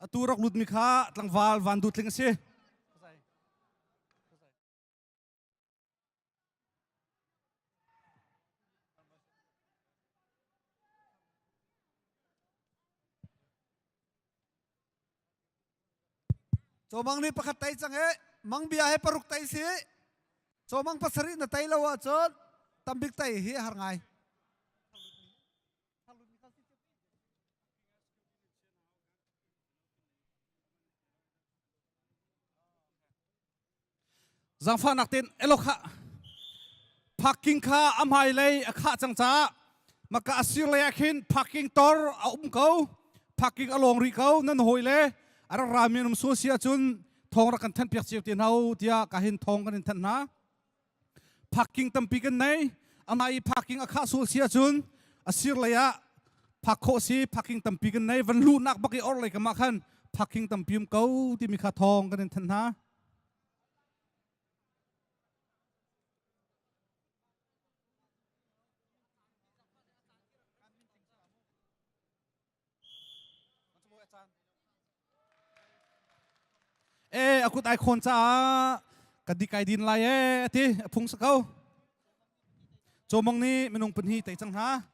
Atu rak lutmi kha tlangval Van Du Tling a si. Cawmang nih pakhat tai cang e mangbia he paruk tai si cawmang pasarih na tai lo ahcun tambik tai hi har ngai. Zangfahnak ten elo kha parking kha a hmai lei a khah cang caah maka a sir lei ah khin parking tor a um ko parking a lawng rih ko nan hawi le a rak rami an um sual si ahcun thawng rak kan thanh piak cio te hna u tiah ka hin thawng kan in thanh hna parking tampi kan nei amah i parking a khah sual si ahcun a sir lei ah phak khawh si parking tampi kan nei van luhnak bak i or lei kam ah khan parking tampi um ko timi kha thawng kan in thanh hna. E a kut ai khawn caah ka dik ai din lai e ati a phung sa ko. Chomong nih minung pahnih tei cang hna.